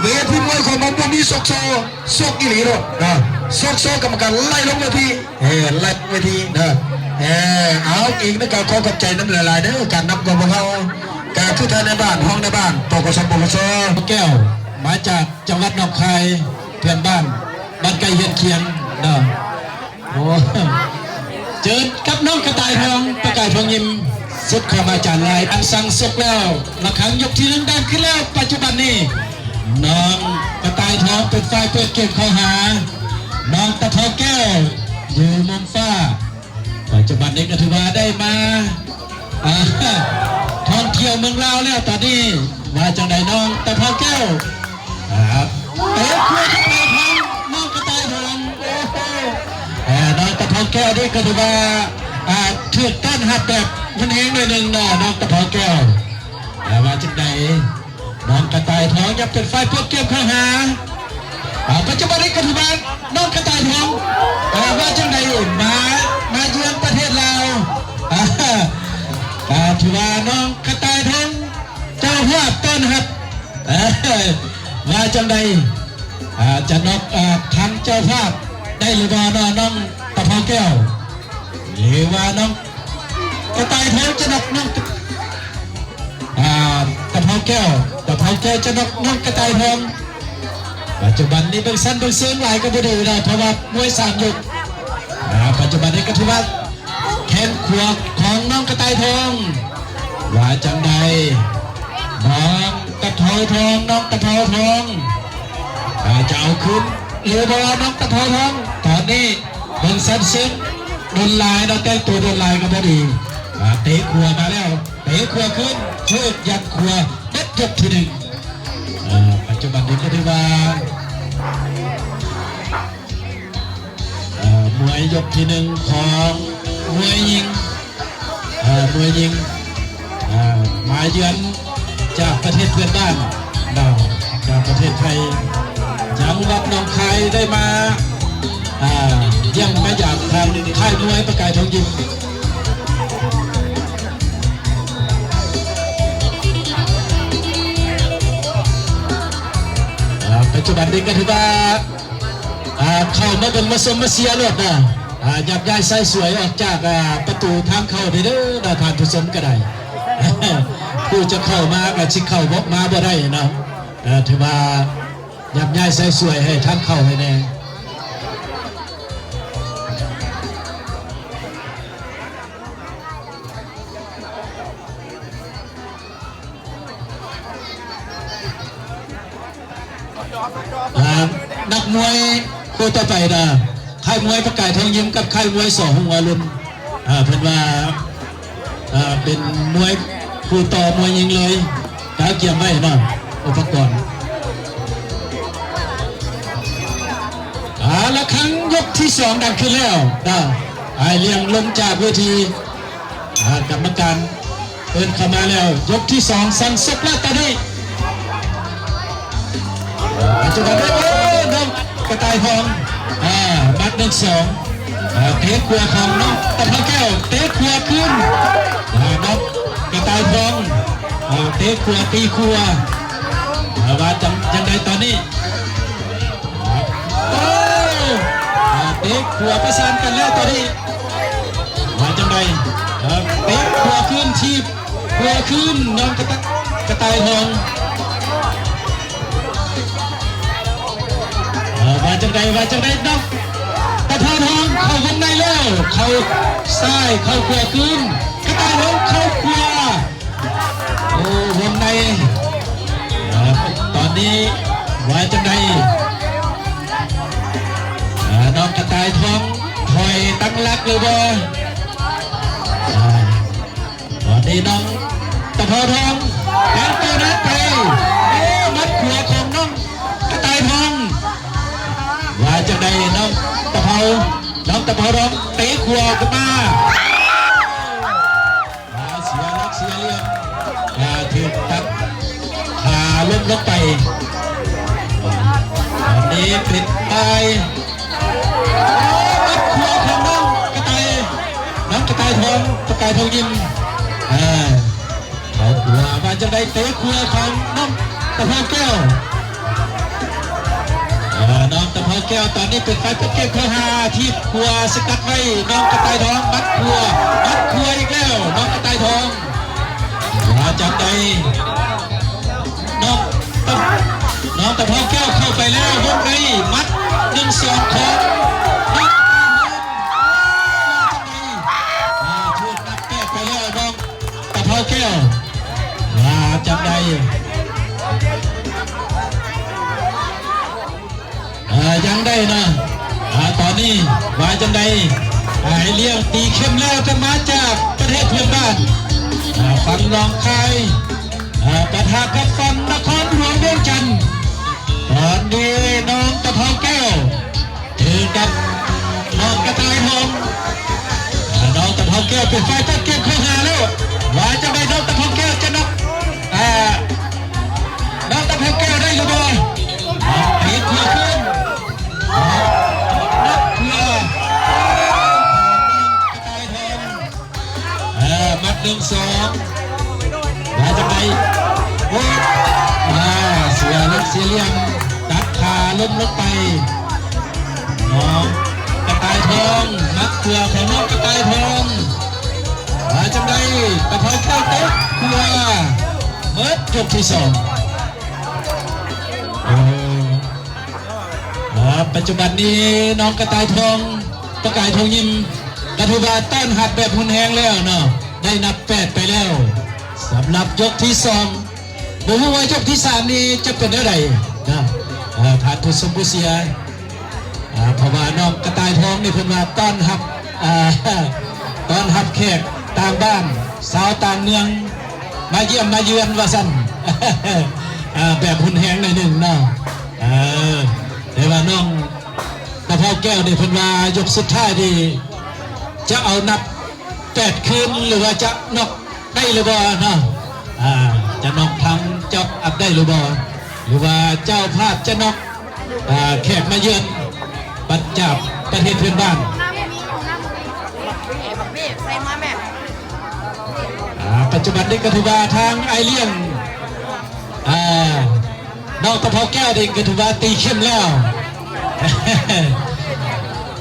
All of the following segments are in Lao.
ເວທີມວຍຂອງເຮົາບໍ່ມີຊອກຊໍ ຊອກອີ່ຫຼີໂລດນະ ຊອກຊໍກຳມະການໄລ່ລົງເວທີ ເອີ ໄລ່ລົງເວທີນະ ເອີ ເອົາ ອີກໜຶ່ງກໍຂໍຂອບໃຈນຳຫຼາຍໆເດີ ການນຳຂອງພວກເຮົາ ກໍຄືທ່ານນາຍບ້ານ ຮອງນາຍບ້ານ ປກສ ປກສ ແກ້ວ ມາຈາກຈັງຫວັດໜອງຄາຍ ເພື່ອນບ້ານ ບ້ານໃກ້ເຮືອນຄຽງເນາະ. ໂອ້ ເຈີກັບນ້ອງກະຕ່າຍທອງ ປະກາຍທອງຍິມ ສຸດຂອງອາຈານລາຍ ອັນສັງສົກແລ້ວ ລະຄັງຍົກທີໜຶ່ງດັງຂຶ້ນແລ້ວ ປັດຈຸບັນນີ້ ນ້ອງກະຕ່າຍທອງເປັນຝ່າຍເປີດເກມເຂົ້າຫາ ນ້ອງຕະເພາແກ້ວ ຢູ່ມຸມຟ້າ ປັດຈຸບັນນີ້ກໍຖືວ່າໄດ້ມາ ອ່າ ທ່ອງທ່ຽວເມືອງລາວແລ້ວຕອນນີ້ ວ່າຈັ່ງໃດນ້ອງຕະເພາແກ້ວ? ອ່າ ເຕະຂວາເຂົ້າໄປທາງນ້ອງກະຕ່າຍທອງ ໂອ້ໂຫ ອ່າ ນ້ອງຕະເພາແກ້ວນີ້ກໍຖືວ່າ ອ່າ ຖືກຕ້ອນຮັບແບບຮຸນແຮງໜ້ອຍໜຶ່ງເນາະ ນ້ອງຕະເພາແກ້ວ ອ່າ ວ່າຈັ່ງໃດ? ນ້ອງກະຕ່າຍທອງຍັງເປັນຝ່າຍເປີດເກມເຂົ້າຫາ ອ່າ ປັດຈຸບັນນີ້ກໍຖືວ່ານ້ອງກະຕ່າຍທອງ ອ່າ ວ່າຈັ່ງໃດ ມາ ມາເຢືອນປະເທດລາວ ອ່າ ອ່າ ຖືວ່ານ້ອງກະຕ່າຍທອງເຈົ້າພາບຕ້ອນຮັບ ອ່າ ວ່າຈັ່ງໃດ ອ່າ ຈະນັອກ ອ່າ ທາງເຈົ້າພາບໄດ້ຫຼືບໍ່ເນາະ ນ້ອງຕະເພາແກ້ວ ຫຼືວ່ານ້ອງກະຕ່າຍທອງຈະນັອກນ້ອງ ອ່າ ຕະເພາແກ້ວ ຕະເພາແກ້ວຈະນັອກນ້ອງກະຕ່າຍທອງ ປັດຈຸບັນນີ້ເບິ່ງຊັ້ນເບິ່ງເຊີງຫຼາຍກໍບໍ່ດີນະ ເພາະວ່າມວຍສາມຍົກ ອ່າ ປັດຈຸບັນນີ້ກໍຖືວ່າແຂ້ງຂວາຂອງນ້ອງກະຕ່າຍທອງ ວ່າຈັ່ງໃດ ນ້ອງຕະເພາທອງ ນ້ອງຕະເພາທອງ ອ່າ ຈະເອົາຄືນຫຼືບໍ່ ນ້ອງຕະເພາທອງ ຕອນນີ້ ເບິ່ງຊັ້ນເຊີງດົນຫຼາຍເນາະ ແຕ່ງຕົວດົນຫຼາຍກໍບໍ່ດີ ອ່າ ເຕະຂວາມາແລ້ວ ເຕະຂວາຄືນ ເທີກຍັດຂວາເບິດຍົກທີໜຶ່ງ ອ່າ ປັດຈຸບັນນີ້ກໍຖືວ່າ ເອີ ມວຍຍົກທີໜຶ່ງຂອງມວຍຍິງ ເອີ ມວຍຍິງ ເອີ ມາເຢືອນຈາກປະເທດເພື່ອນບ້ານເນາະ ຈາກປະເທດໄທ ຈັງຫວັດໜອງຄາຍ ໄດ້ມາ ອ່າ ຢ້ຽມມາຢາມທາງຄ້າຍມວຍປະກາຍທອງຍິມ ອ່າ ປັດຈຸບັນນີ້ກໍຖືວ່າ ອ່າ ເຂົ້າມາເບິ່ງມາຊົມມາເຊຍໂລດນະ ອ່າ ຫຍັບຍ້າຍຊາຍສວຍອອກຈາກ ອ່າ ປະຕູທາງເຂົ້າເດີເນາະ ທ່ານຜູ້ຊົມກໍໄດ້ ຜູ້ຈະເຂົ້າມາກໍຊິເຂົ້າບໍ່ ມາບໍ່ໄດ້ເນາະ ເອີ ຖືວ່າຫຍັບຍ້າຍຊາຍສວຍໃຫ້ທາງເຂົ້າໃຫ້ແດ່. ອ່າ ນັກມວຍຄູ່ຕໍ່ໄປນະ ຄ້າຍມວຍປະກາຍທອງຍິມກັບຄ້າຍມວຍ ສ ຮຸ່ງອະລຸນ ອ່າ ເພິ່ນວ່າ ອ່າ ເປັນມວຍຄູ່ຕໍ່ມວຍຍິງເລີຍ ກະກຽມໄວ້ເນາະ ອຸປະກອນ ອ່າ ລະຄັງຍົກທີສອງດັງຂຶ້ນແລ້ວນະ ອ້າຍລ້ຽງລົງຈາກເວທີ ອ່າ ກຳມະການເອີ້ນເຂົ້າມາແລ້ວ ຍົກທີສອງ ສັງສົກແລ້ວຕອນນີ້ ປັດຈຸບັນນີ້ ໂອ້ ນ້ອງກະຕ່າຍທອງ ອ່າ ໝັດ ໜຶ່ງສອງ ອ່າ ເຕະຂວາຂອງນ້ອງຕະເພາແກ້ວ ເຕະຂວາຄືນ ອ່າ ນ້ອງກະຕ່າຍທອງ ອ່າ ເຕະຂວາຕີຂວາ ອ່າ ວ່າຈັ່ງ ຈັ່ງໃດຕອນນີ້ ໂອ້ ເຕະຂວາປະສານກັນແລ້ວຕອນນີ້ ວ່າຈັ່ງໃດ ເອີ ເຕະຂວາຄືນ ຖີບຂວາຄືນ ນ້ອງກະຕະ ກະຕ່າຍທອງ ເອີ ວ່າຈັ່ງໃດ ວ່າຈັ່ງໃດ ນ້ອງຕະເພາທອງເຂົ້າວົງໃນແລ້ວ ເຂົ້າຊ້າຍ ເຂົ້າຂວາຄືນ ກະຕ່າຍທອງເຂົ້າຂວາ ໂອ້ ວົງໃນ ເອີ ຕອນນີ້ວ່າຈັ່ງໃດ ເອີ ນ້ອງກະຕ່າຍທອງຖອຍຕັ້ງຫຼັກຫຼືບໍ່ ເອີ ຕອນນີ້ນ້ອງຕະເພາທອງແຕ່ງຕົວໜັກໄປ ໂອ້ ໝັດຂວາຂອງນ້ອງກະຕ່າຍທອງ ວ່າຈັ່ງໃດ ນ້ອງຕະເພົາ ນ້ອງຕະເພົາທອງເຕະຂວາຂຶ້ນມາ ອ່າ ເສຍຫຼັກເສຍຫຼ່ຽມ ອ່າ ຖືກຕັດຂາລົ້ມລົງໄປ ຕອນນີ້ເປັນຝ່າຍ ໝັດຂວາຂອງນ້ອງກະຕ່າຍ ນ້ອງກະຕ່າຍທອງ ປະກາຍທອງຍິມ ອ່າ ເຂົ້າຂວາ ວ່າຈັ່ງໃດ ເຕະຂວາຂອງນ້ອງຕະເພົາແກ້ວ ແກ້ວຕອນນີ້ເປັນຝ່າຍເປີດເກມເຂົ້າຫາ ຖີບຂົວສະກັດໄວ້ ນ້ອງກະຕ່າຍທອງ ໝັດຂົວ ໝັດຂົວອີກແລ້ວ ນ້ອງກະຕ່າຍທອງ ວ່າຈັ່ງໃດ ນ້ອງຕະ ນ້ອງຕະເພົາແກ້ວເຂົ້າໄປແລ້ວ ວົງໃນ ໝັດ ໜຶ່ງສອງ ຂອງ ອ່າ ຖືກນັບແປດໄປແລ້ວ ນ້ອງຕະເພົາແກ້ວ ວ່າຈັ່ງໃດ? ເອີ ຍັງໄດ້ເນາະ ອ່າ ຕອນນີ້ວ່າຈັ່ງໃດ? ອ່າ ໃຫ້ລ້ຽງຕີເຂັມແລ້ວ ຈະມາຈາກປະເທດເພື່ອນບ້ານ ອ່າ ຝັ່ງໜອງຄາຍ ອ່າ ປະທະກັບຝັ່ງນະຄອນຫຼວງວຽງຈັນ ຕອນນີ້ນ້ອງຕະເພົາແກ້ວ ຖືກັບນ້ອງກະຕ່າຍທອງ ອ່າ ນ້ອງຕະເພົາແກ້ວເປັນຝ່າຍຕັດເກມເຂົ້າຫາແລ້ວ ວ່າຈັ່ງໃດ ນ້ອງຕະເພົາແກ້ວຈະນັບ ອ່າ ນ້ອງຕະເພົາແກ້ວໄດ້ຫຼືບໍ່? ຕິດເພື່ອຄືນ ນັບເພື່ອ ເອີ ໝັດ ໜຶ່ງສອງ ວ່າຈັ່ງໃດ? ໂອ້ ອ່າ ເສຍຫຼັກເສຍຫຼ່ຽມ ຕັດຂາລົ້ມລົງໄປ ນ້ອງກະຕ່າຍທອງ ໝັດຂວາຂອງນ້ອງກະຕ່າຍທອງ ວ່າຈັ່ງໃດ? ຕະເພົາແກ້ວເຕະຂວາ ເໝິດຍົກທີສອງ ເອີ ອ່າ ປັດຈຸບັນນີ້ນ້ອງກະຕ່າຍທອງ ປະກາຍທອງຍິມ ກະຖືວ່າຕ້ອນຮັບແບບຮຸນແຮງແລ້ວເນາະ ໄດ້ນັບແປດໄປແລ້ວ ສຳລັບຍົກທີສອງ ບໍ່ຮູ້ວ່າຍົກທີສາມນີ້ຈະເປັນແນວໃດເນາະ ເອີ ທ່ານຜູ້ຊົມຜູ້ເຊຍ ອ່າ ເພາະວ່ານ້ອງກະຕ່າຍທອງນີ້ເພິ່ນວ່າຕ້ອນຮັບ ອ່າ ຕ້ອນຮັບແຂກຕ່າງບ້ານ ຊາວຕ່າງເມືອງ ມາຢ້ຽມມາເຢືອນວ່າຊັ້ນ ອ່າ ແບບຮຸນແຮງໜ້ອຍໜຶ່ງເນາະ ເອີ ແຕ່ວ່ານ້ອງຕະເພົາແກ້ວນີ້ເພິ່ນວ່າຍົກສຸດທ້າຍນີ້ຈະເອົານັບແປດຄືນ ຫຼືວ່າຈະນັອກໄດ້ຫຼືບໍ່ເນາະ ອ່າ ຈະນັອກທາງເຈົ້າພາບໄດ້ຫຼືບໍ່ ຫຼືວ່າເຈົ້າພາບຈະນັອກ ອ່າ ແຂກມາເຢືອນ ປະຈາກປະເທດເພື່ອນບ້ານ ອ່າ ປັດຈຸບັນນີ້ກໍຖືວ່າທາງອ້າຍລ້ຽງ ອ່າ ນ້ອງຕະເພົາແກ້ວນີ້ກໍຖືວ່າຕີເຂັມແລ້ວ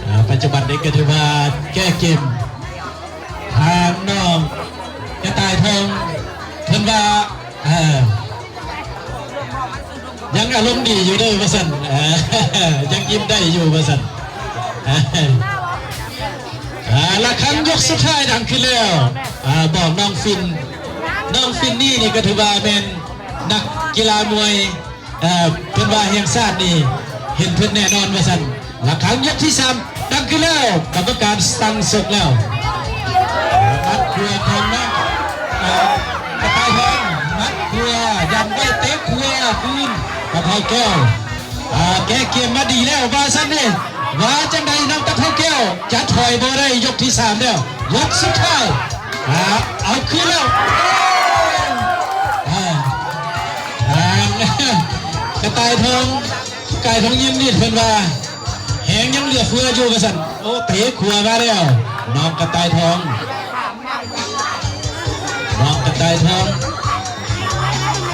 ອ່າ ປັດຈຸບັນນີ້ກໍຖືວ່າແກ້ເກມ ທາງນ້ອງກະຕ່າຍທອງ ເພິ່ນວ່າ ເອີ ຍັງອາລົມດີຢູ່ເດີວ່າຊັ້ນ ເອີ ຍັງຍິ້ມໄດ້ຢູ່ວ່າຊັ້ນ ເອີ ອ່າ ລະຄັງຍົກສຸດທ້າຍດັງຂຶ້ນແລ້ວ ອ່າ ບອກນ້ອງຟິນ ນ້ອງຟິນນີ້ນີ້ກໍຖືວ່າແມ່ນນັກກິລາມວຍ ເອີ ເພິ່ນວ່າແຫ່ງຊາດນີ້ເຫັນເພິ່ນແນ່ນອນວ່າຊັ້ນ ລະຄັງຍົກທີສາມດັງຂຶ້ນແລ້ວ ກຳມະການສັ່ງຊົກແລ້ວ ໝັດຂວາຂອງນ້ອງ ເອີ ກະຕ່າຍທອງ ໝັດຂວາ ຢ້ຳໄວ້ ເຕະຂວາຄືນ ຕະເພົາແກ້ວ ອ່າ ແກ້ເກມມາດີແລ້ວວ່າຊັ້ນເດ ວ່າຈັ່ງໃດ ນ້ອງຕະເພົາແກ້ວ ຈະຖອຍບໍ່ໄດ້ ຍົກທີສາມແລ້ວ ຍົກສຸດທ້າຍ ອ່າ ເອົາຄືນແລ້ວ ອ່າ ອ່າ ກະຕ່າຍທອງ ກະຕ່າຍທອງຍິ້ມນິດ ເພິ່ນວ່າ ແຮງຍັງເຫຼືອເຟືອຢູ່ວ່າຊັ້ນ ໂອ້ ເຕະຂວາມາແລ້ວ ນ້ອງກະຕ່າຍທອງ ນ້ອງກະຕ່າຍທອງ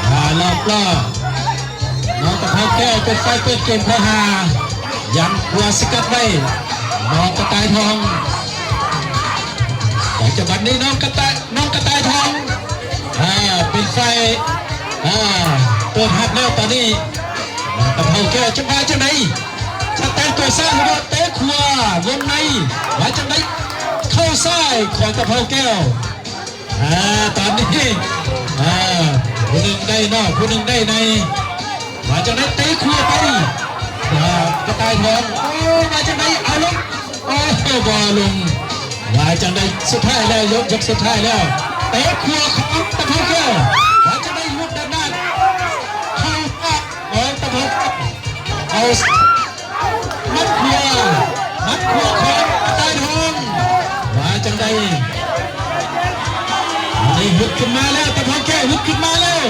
ອ່າ ລອບລ້ອ ນ້ອງຕະເພົາແກ້ວເປັນຝ່າຍເປີດເກມເຂົ້າຫາ ຢ້ຳຂວາສະກັດໄວ້ ນ້ອງກະຕ່າຍທອງ ປັດຈຸບັນນີ້ນ້ອງກະຕ່າຍ ນ້ອງກະຕ່າຍທອງ ອ່າ ເປັນຝ່າຍ ອ່າ ເປີດຮັບແລ້ວຕອນນີ້ ນ້ອງຕະເພົາແກ້ວຈະວ່າຈັ່ງໃດ? ຈະແຕ່ງຕົວຊ້າຫຼືວ່າເຕະຂວາວົງໃນ ວ່າຈັ່ງໃດ? ເຂົ້າຊ້າຍຂອງຕະເພົາແກ້ວ ອ່າ ຕອນນີ້ ອ່າ ຜູ້ໜຶ່ງໄດ້ນອກ ຜູ້ໜຶ່ງໄດ້ໃນ ວ່າຈັ່ງໃດ? ເຕະຂວາໄປ ອ່າ ກະຕ່າຍທອງ ໂອ້ ວ່າຈັ່ງໃດ? ເອົາລົງ ໂອ້ ບໍ່ລົງ ວ່າຈັ່ງໃດ? ສຸດທ້າຍແລ້ວ ຍົກ ຍົກສຸດທ້າຍແລ້ວ ເຕະຂວາຂອງຕະເພົາແກ້ວ ວ່າຈັ່ງໃດ? ຫຼຸດດ້ານໜ້າ ເຂົ້າປາກຂອງຕະເພົາແກ້ວ ເອົາ ໝັດຂວາ ໝັດຂວາຂອງກະຕ່າຍທອງ ວ່າຈັ່ງໃດ? ອັນນີ້ຫຶດຂຶ້ນມາແລ້ວ ຕະເພົາແກ້ວຫຶດຂຶ້ນມາແລ້ວ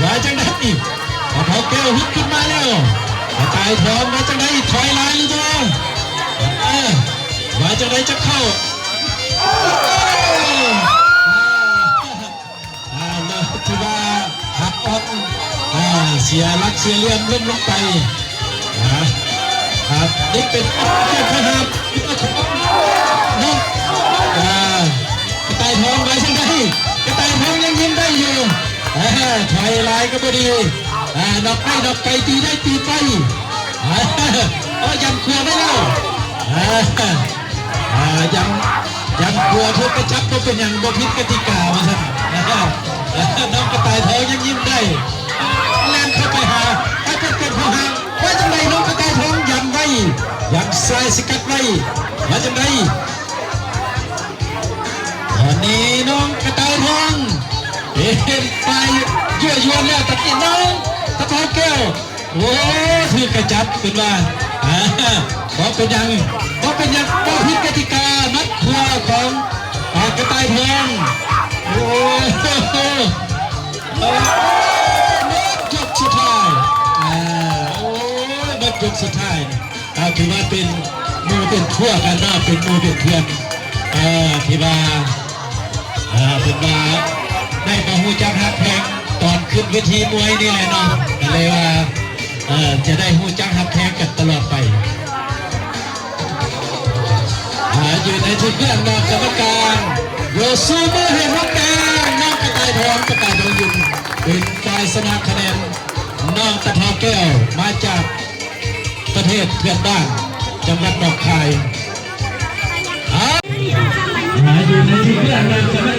ວ່າຈັ່ງໃດ? ຕະເພົາແກ້ວຫຶດຂຶ້ນມາແລ້ວ ກະຕ່າຍທອງວ່າຈັ່ງໃດ? ຖອຍຫຼາຍຫຼືບໍ່? ເອີ ວ່າຈັ່ງໃດ? ຈະເຂົ້າ ອ່າ ເນາະ ຖືວ່າຫັກອ່ອນ ອ່າ ເສຍຫຼັກເສຍຫຼ່ຽມລົ້ມລົງໄປ ອ່າ ນີ້ເປັນເຈົ້າຂອງຫາບ ນ້ອງ ອ່າ ກະຕ່າຍທອງວ່າຈັ່ງໃດ? ກະຕ່າຍທອງຍັງຍິ້ມໄດ້ຢູ່ ອ່າ ຖອຍຫຼາຍກໍບໍ່ດີ ອ່າ ນອກໄດ້ນອກໄປ ຕີໄດ້ຕີໄປ ອ່າ ໂອ້ ຢ້ຳຂົວໄວ້ແລ້ວ ອ່າ ອ່າ ຢ້ຳ ຢ້ຳຂົວຖືກກະຈັບ ບໍ່ເປັນຫຍັງ ບໍ່ຜິດກະຕິກາ ວ່າຊັ້ນ ນ້ອງກະຕ່າຍທອງຍັງຍິ້ມໄດ້ ແລ່ນເຂົ້າໄປຫາ ໄປເປັນເປັນຜູ້ຫາ ວ່າຈັ່ງໃດ ນ້ອງກະຕ່າຍທອງຢ້ຳໄວ້ ຢ້ຳຊ້າຍສະກັດໄວ້ ວ່າຈັ່ງໃດ? ຕອນນີ້ນ້ອງກະຕ່າຍທອງ ເປັນຝ່າຍຍົວະຍວນແລ້ວ ຕອນນີ້ນ້ອງຕະເພາແກ້ວ ໂອ້ ຖືກກະຈັບເພິ່ນວ່າ ອ່າ ບໍ່ເປັນຫຍັງ ບໍ່ເປັນຫຍັງ ບໍ່ຜິດກະຕິກາ ໝັດຂວາຂອງ ອ່າ ກະຕ່າຍທອງ ໂອ້ ໂອ້ ໝົດຍົກສຸດທ້າຍ ອ່າ ໂອ້ຍ ໝົດຍົກສຸດທ້າຍ ອ່າ ຖືວ່າເປັນໝູ່ເປັນພວກກັນເນາະ ເປັນໝູ່ເປັນເພື່ອນ ເອີ ທີ່ວ່າ ອ່າ ເພິ່ນວ່າໄດ້ມາຮູ້ຈັກຮັກແພງຕອນຂຶ້ນເວທີມວຍນີ້ແຫຼະເນາະ ກໍເລີຍວ່າ ເອີ ຈະໄດ້ຮູ້ຈັກຮັກແພງກັນຕະຫຼອດໄປ ອ່າ ຢູ່ໃນທີ່ເພື່ອນນອກກຳມະການ ໂຍຊູມືໃຫ້ໝົດແດງ ນ້ອງກະຕ່າຍທອງ ກະຕ່າຍທອງຍິມ ເປັນຝ່າຍຊະນະຄະແນນ ນ້ອງຕະເພາແກ້ວ ມາຈາກ ປະເທດເພື່ອນບ້ານ ຈັງຫວັດໜອງຄາຍ ອ່າ ຢູ່ໃນທີ່ເພື່ອນບ້ານ